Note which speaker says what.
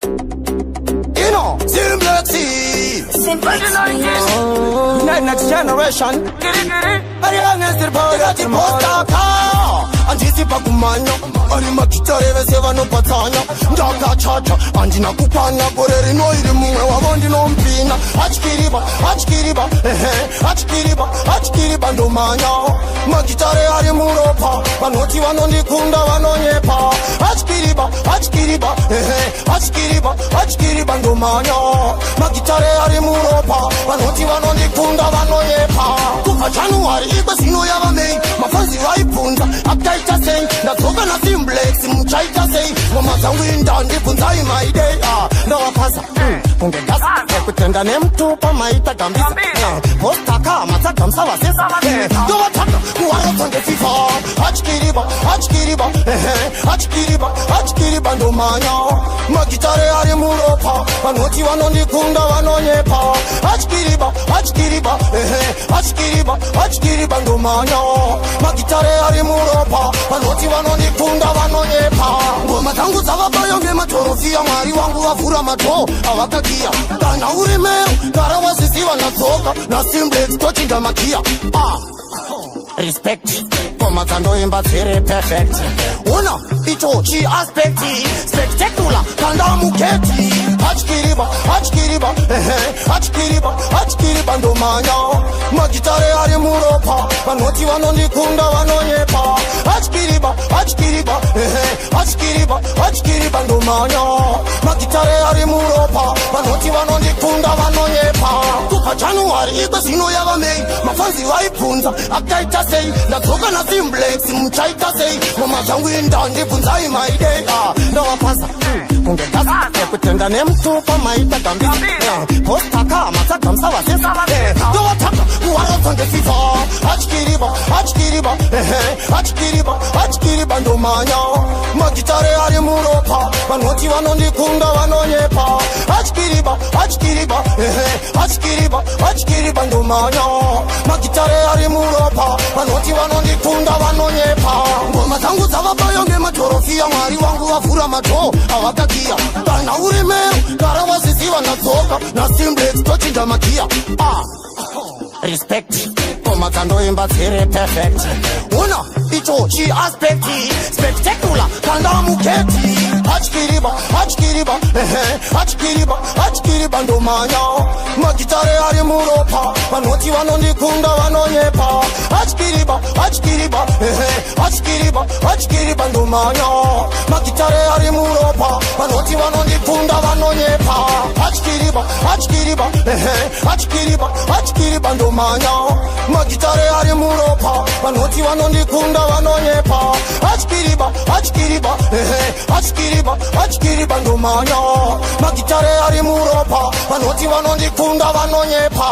Speaker 1: You know, Simplexy. Next generation. Arianeziripostaka handisi pakumanya ari magitare vese vanopatsanya. Ndakachacha, handina kukwana. Gore rino iri mumwe wavo ndinomupina. Atyiriba, atyiriba, ehe, atyiriba, atyiriba, ndomanya. Magitare ari muropa, vanoti vanondikunda vanonyepa. Atyiriba, atyiriba, ehe, atyiriba, atyiriba, ndomanya. Magitare ari muropa, vanoti vanondikunda vanonyepa. Kubva January ikwe zvino yava May, mafanzi vaibvunza akaita sei. Ndadzoka naSimblex, muchaita sei? Ngoma dzangu indandibvunzai maidei. Ndavapasa kunge gasi ekutenda nemutupa maita gambisa postaka matsagamsa vasesa ndovataka kuwarodza ngeFIFA. Atyiriba, atyiriba, ehe, atyiriba, atyiriba, ndomanya. Magitare ari muropa, vanoti vanondikunda vanonyepa. Atyiriba, atyiriba, ehe, atyiriba, atyiriba, ndomanya. Magitare ari muropa, vanoti vanondikunda vanonyepa. Ngoma dzangu dzavabayo ngematorofia. Mwari wangu vavhura madoor avakakiya. Kana uri mero, gara waziziva. Ndadzoka naSimblex, tochinja makiya. Ah, respect, ngoma dzandoimba dziri perfect. Una icho chiaspect spectacular kanda mugeti. Atyiriba, atyiriba, ehe, atyiriba, atyiriba, ndomanya. Magitare ari muropa, vanoti vanondikunda vanonyepa. Atyiriba, atyiriba, ehe, atyiriba, atyiriba, ndomanya. Magitare ari muropa, vanoti vanondikunda vanonyepa. Kubva January ikwe zvino yava May, mafanzi vaibvunza akaita sei. Ndadzoka naSimblex, muchaita sei? Ngoma dzangu indandibvunzai maidei. Ndavapasa kunge gasi ekutenda nemutupa maita gambisa postaka matsagamsa vasesa ndovataka kuwarodza ngeFIFA. Atyiriba, atyiriba, ehe, atyiriba, atyiriba, ndomanya. Magitare ari muropa, vanoti vanondikunda vanonyepa. Atyiriba, atyiriba, ehe, atyiriba, atyiriba, ndomanya. Magitare ari muropa, vanoti vanondikunda vanonyepa. Ngoma dzangu dzavabayo ngematorofia. Mwari wangu vavhura madoor avakakiya. Kana uri mero, gara waziziva. Ndadzoka naSimblex, tochinja makiya. Ah, respect, ngoma dzandoimba dziri perfect. Una icho chiaspect spectacular kanda mugeti. Atyiriba, atyiriba, ehe, atyiriba, atyiriba, ndomanya. Magitare ari muropa, vanoti vanondikunda vanonyepa. Atyiriba, atyiriba, ehe, atyiriba, atyiriba, ndomanya. Magitare ari muropa, vanoti vanondikunda vanonyepa. Atyiriba, atyiriba, ehe, atyiriba, atyiriba, ndomanya. Magitare ari muropa, vanoti vanondikunda vanonyepa. Atyiriba, atyiriba, ehe, atyiriba, atyiriba, ndomanya. Magitare ari muropa, vanoti vanondikunda vanonyepa.